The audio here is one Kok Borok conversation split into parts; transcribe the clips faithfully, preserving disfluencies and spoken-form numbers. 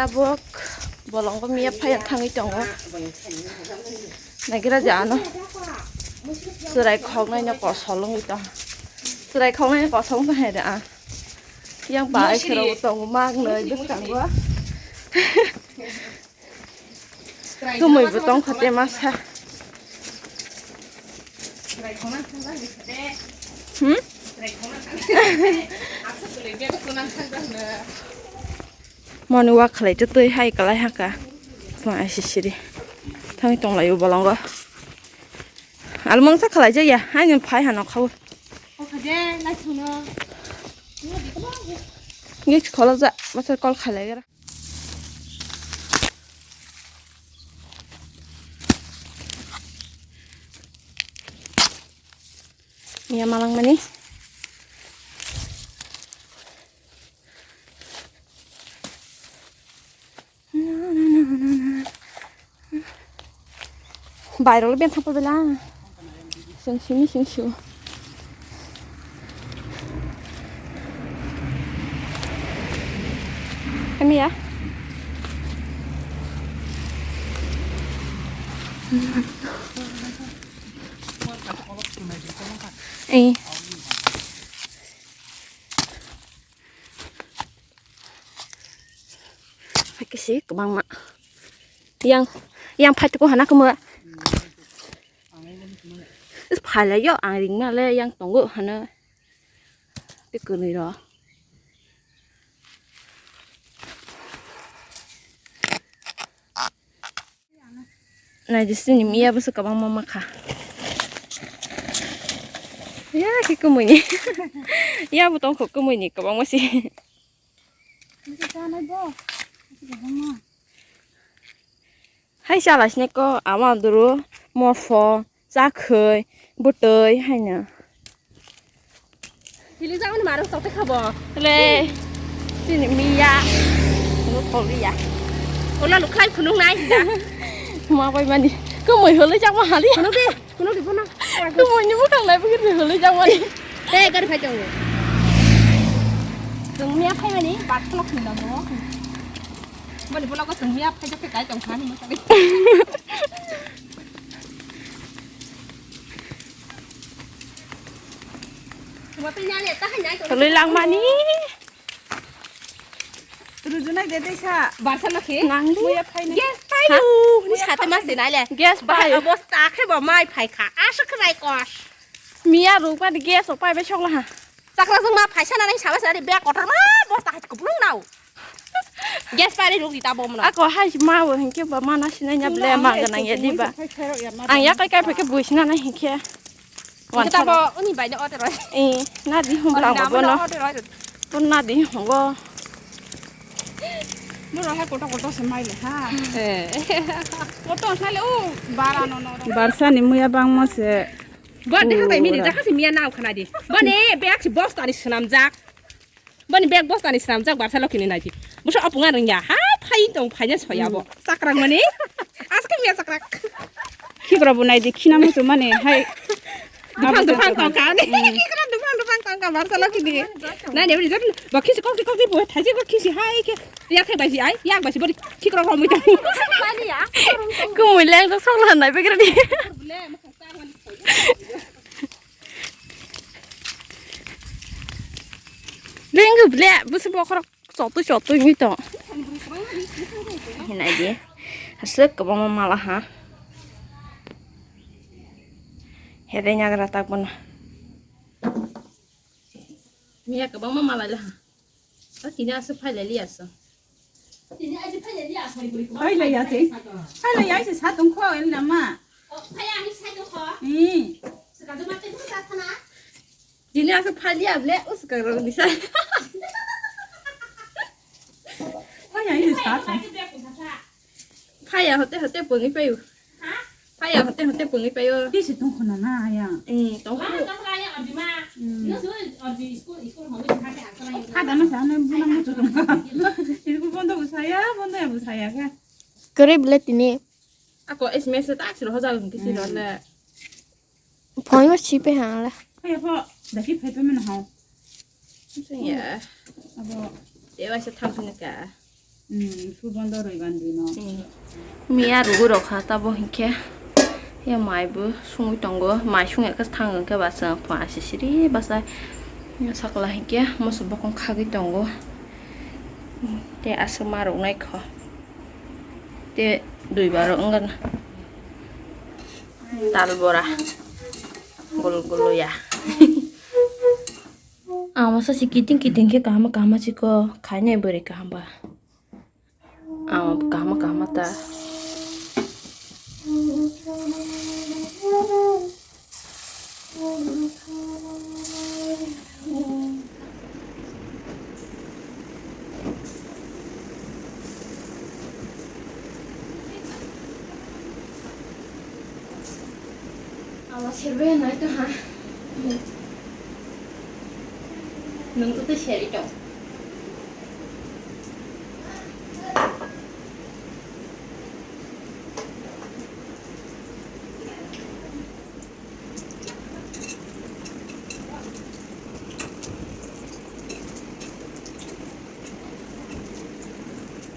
Tabuk bolongo miya phaiya thangwi tongo. Nagira jano. Chwrai khoknai no kosol wngwi tong. Chwrai khoknai no kosol wngwi tong hai da. Yang bai khero tongo mak noi bwskango. Tumui bo tong khote masa. Hmm? Moni wak khlai to twi hai kalai haka. Sma ai sisiri. Thangwi tong lai u bolongo. Almang sa khlai jaya. Hai nung phai hano khau. Ngi kholo ja. Masa kol khlai gara. Miya malang mani. Bairok le beng thangpa bela. Sing simi sing su. Kami ya. Eh. Phai kisi kwbangma. Yang, yang phai tuku hana kwmwi. Is phailai yo, ang ringma le yang tongo hana. Tei kwrwi ro. Nai di sini miya bwswk kwbangma makha. Ya, khe kwmwi ni. Ya, bo tongkho kwmwi ni kwbangma si. Hai chala sini ko ama duru moso chakhwi bwtwi haino. Hili jang ni maro sote khabo. Le sini miya. Lo tholiya. Ola lukhai phunung nai da. Ma bai mani. Ko moi hole jang ma hali. Phunung de. Kuno di bono. Tumoni bwkhang nai bwkhe rihorwi jangmani. Tei gari phai tongo. Chwng miya phaimani bat khulok hinwi tongo. Boni bono ko chwng miya phai jokhe kai tong thani mo sabi. Toloi langmani. Rujunai de desa. Barsa no khe? Nang di. Muya phainai. Gas payo. Ha? Ni sate mas de nai le. Gas payo. Bosta khe bo mai phai kha. Aswk khe bai kos. Miya ruk ba gas o pai bai sok la ha. Chakra jong ma phaisa nai saba sari bag kotor ma bosta hai kuplung nao. Gas pai ruk di ta bom na. Ako hai ma bo hinkhe ba mana sinai nya ble ma ganang ya di ba. Ang ya kai kai phai khe bui sinanai hinkhe. Kita bo uni bai de ote roi. Eh, na di hum lang bo no. Ote roi. Ton na di hum go. Mo roi ha koto koto se mai le ha. Eh. Koto sai le o bara no no. Barsa ni muya bang mo se. Bo de ha bai mi de ja ha se miya nao khana di. Bo ne bag si bosta ni swnam jak. Boni bag bosta ni swnamjak barsa lokini naidi. Busa opunga rwngya. Ha phai tong phaina soya bo. Chakrak mani. Aske miya chakrak. Khibra bo naidi khina musu mani hai. Duphang duphang tong ka ni. Khibra duphang duphang tong ka barsa lokini. Nai ne bri jor bo khisi kokti kokti bo thaisi bo khisi hai khe. Ya thai baisi ai yak baisi bori khikra romui tong. Mani ya. Kumui leng sok sok la nai begra di. Lenggo ble, busi bokhorok chotwi chotwi wngwi tong. Hinai di. Aswk kwbangma mala ha. Hede nyagra tak bono. Miya kwbangma mala le ha. O tini aswk phai lai liya so. Phai lai ya se. Phai lai ya se sa tong kho el nama. Ni. Dini aku phaliya ble uskang rok bisa. Phaya ini sat. Phaya hote hote pungi payu. Phaya hote hote pungi payu. Di si tong khona na ya. Eh, tong khu. Ada na sa na buna mutu tong. Ini ku bondo usaya, bondo ya usaya ka. Kare ble tini. Ako S M S tak siro hoja lagi siro le. Phone ma si pe hang la. Phai pho, daki phai pe mano hao. Sing ya. Abo. Dewa se tham sini ka. Hmm, subondo rwi bandino. Hmm. Miya rugwi rokha tabo hinkhe. Ya mai bo sungwi tongo. Mai sung ekha thang hinkhe ba chwng phung asi siri bachai. Sakla hinkhe moso bokong khagwi tongo. Tei aswk ma rok nai kho. Tei dui baro wngkha na. Tal bora. Gul gul ya. Ang masa si kiting kiting khe kaham kaham si ko khainai bwrwi kaham ba. Ang kaham kaham ta. Ama serbai nai to ha. Nung to to seri to.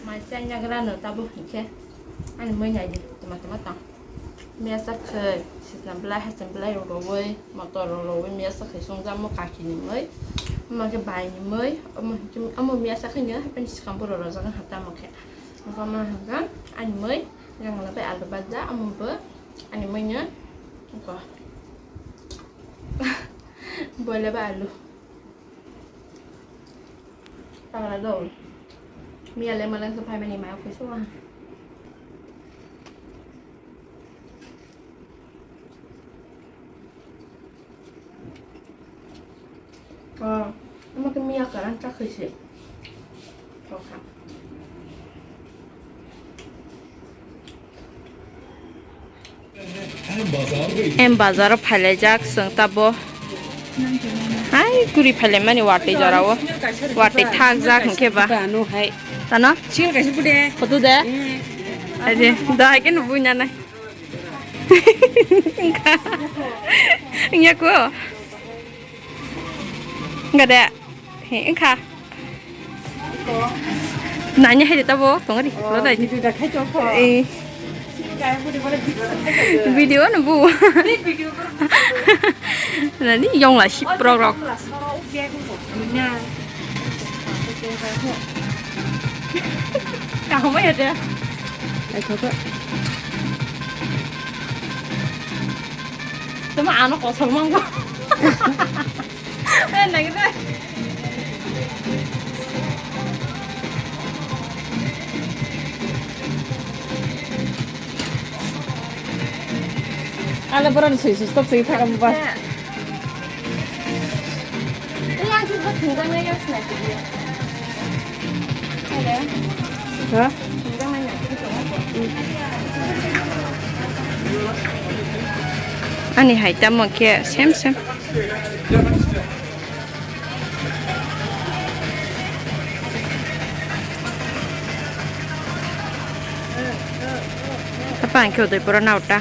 Mai chai nagra no tabuk hinkhe ani moi nai di tama tama tang. Miyasa khe sisna belai haisna belai rok rogwi motor rok rogwi miyasa khe songjakmo kaki ni mui. Omo khe bai ni mui omo hinkhe omo miyasa khe no haphani swkang borok rojak wng ha tamo khe. Omo hinkhe ani mui gangla bai alu baja omo bo ani mui no. Boila bai alu. Tangla do. Miya le malang sa phai mani ma khoi so. Ah, ama ke miya karan ta khoi se. Thokha. Em bazaro phailaijak chwng tabo. Hai kuri phailaimani watwi jorao. Watwi thakjak hinkhe ba. Tano? Photo de? Aje, dahai khe nubu nyanai. Wngya ko? Wngya de? He, wngkha. Nanya hai de tabo, tong ri. Oh, lo dai. Video da khai tong kho. Eh. Video no bu. Video ko. Nani yong la sip rok rok. Kaham ya de. Ai kho kho. Tama ano kosong mangko. Eh, nang ito. Ala borok ni sui sui stop sui thakam ba. Hello. Ha? Ani hai tamo khe same same. Apa ang khe udai pura nauta.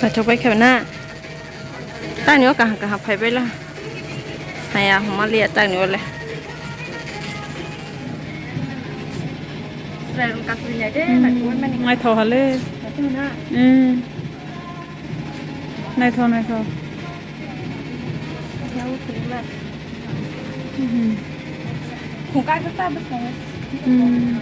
Paithak bai khe na. Tani o kaham kaham phai bai la. Haya homa liya tani o le. Naithok hale. Hmm. Naithok naithok. Hmm. Hmm.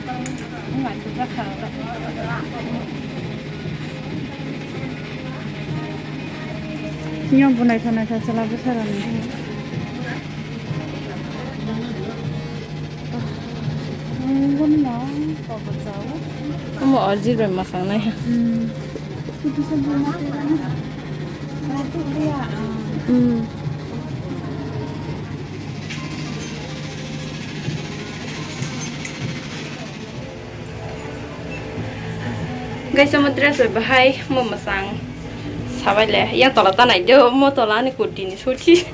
Yang bunai thonai tha sala bwsarani. Omo orjil bai mwsang nai. Hmm. Hmm. Guys, omo dress bai bahai mo mwsang sabai le. Yang tola ta nai do, mo tola ani kurti ni suti.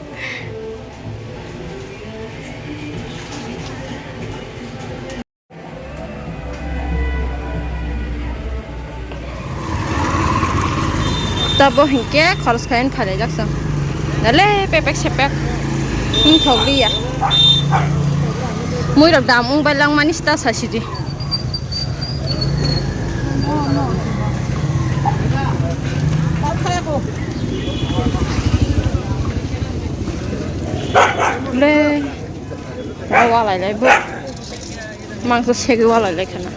Tabo hinkhe khoros khaina phalai jak chwng. Dale pepek sepek. Wngthok liya. Muirok dam wng bai langmani sta sasidi. Le. Wa walai lai bo. Mangso segwi walai lai khana.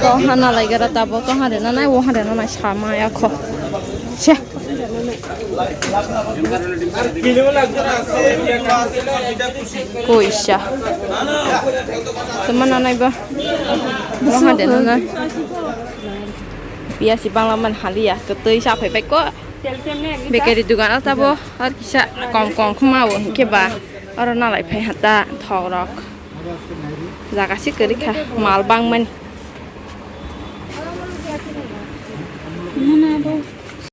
To hana lai gara tabo, to hana rena nai, wo hana rena nai, sama ya kho. Se. Koisa. Tuma nanai ba. Wo hana rena nai. Biya si bangla man haliya, to tui sa phai bai ko. Bekari dugan o tabo, ar kisa kom kom khuma o hinkhe ba. Oro nalai phai ha ta thok rok. Jaga se kwrwi kha, mal bangmani.